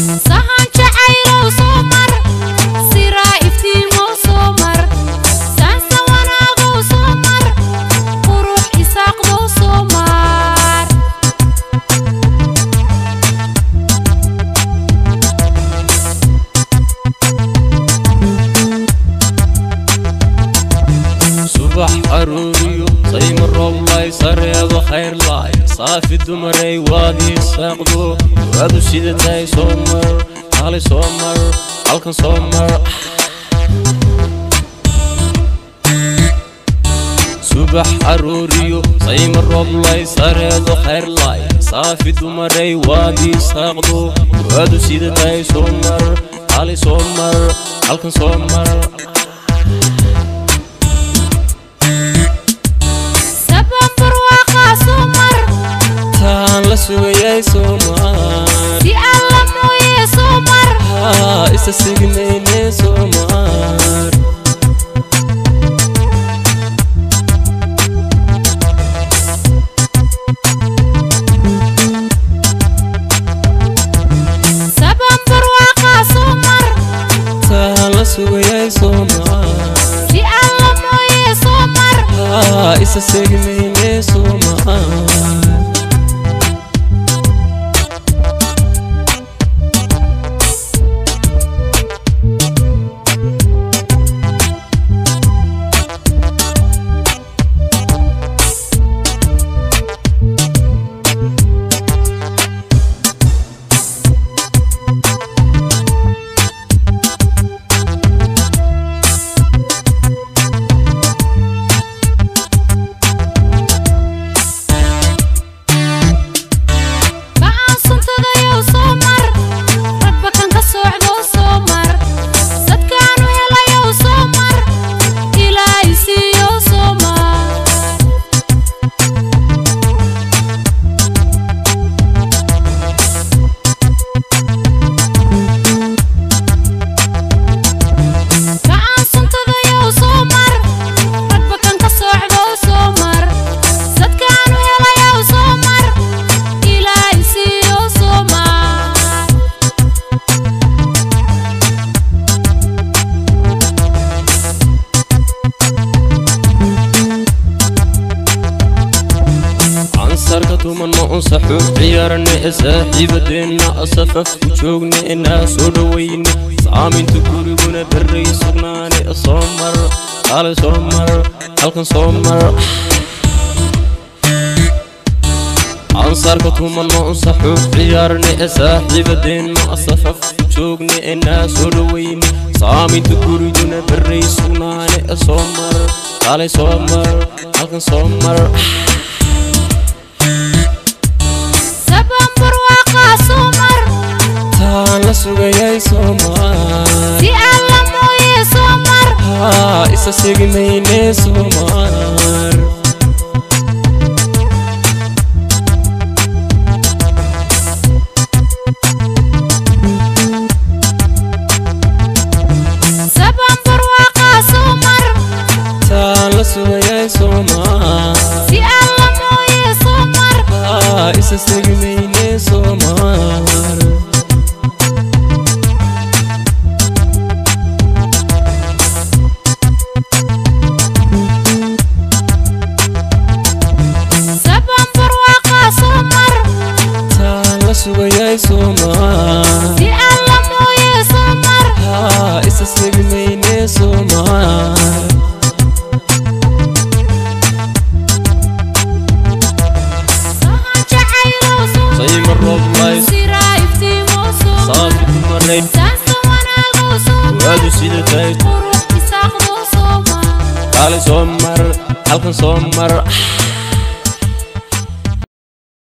Sahan jacaylow soo mar, siraa iftiimow soo mar, saansa wanaagow soo mar, qurux isaaqdow soo mar. Subax arooriyo sayma rooblay, sareedo khayrlay, saafi dumaray, waadii saaqdo waadu sida tahay. Soo mar, kaalay soo mar, halkan soo mar. Subax arooriyo sayma rooblay, sareedo khayrlay, saafi dumaray, waadii saaqdo waadu sida tahay. Soo mar, kaalay soo mar, halkan soo mar. Saban barwaaqaa soo mar, Taan la sugayay soo mar, si alla mooyee soo mar. Haa, isa sigmayne soo mar. Saban barwaaqaa soo mar, Taan la sugayay soo mar, si alla mooyee soo mar. Haa, isa sigmayne soo mar. Ba'aan suntadayow soo mar, ragba kan ka socdow soo mar, sadkaanu helayow soo mar, ilaahay siiyow soo mar. Ba'aan suntadayow soo mar, ragba kan ka socdow soo mar, sadkaanu helayow soo mar, ilaahay siiyow soo mar. Cansarka tumanno unsaxu ciyaarne, saaxiibadeenna safaf ku joogne, naa soo dhowayne, saaminta guriguna berray sugnaane. Soo mar, kaalay soo mar, halkan soo mar. Cansarka tumanno unsaxu ciyaarne, saaxiibadeenna safaf ku joogne, naa soo dhowayne, saaminta guriguna berray sugnaane. Soo mar, kaalay soo mar, halkan soo mar. Saban barwaaqaa soo mar, Taan la sugayay soo mar, si alla mooyee soo mar. Haa, isa sigmayne soo mar. Saban barwaaqaa soo mar, Taan la sugayay soo mar, si alla mooyee soo mar. Haa, isa sigmayne soo mar. Saban barwaaqaa soo mar, Taan la sugayay soo mar, si alla mooyee soo mar. Haa, isa sigmayne soo mar. Sahan jacaylow soo mar, Sayma rooblay, siraa iftiimow soo mar, saafi dumaray, saansa wanaagow soo mar, waadu sida tahay, qurux isaaqdow soo mar. Kaalay soo mar, halkan soo mar.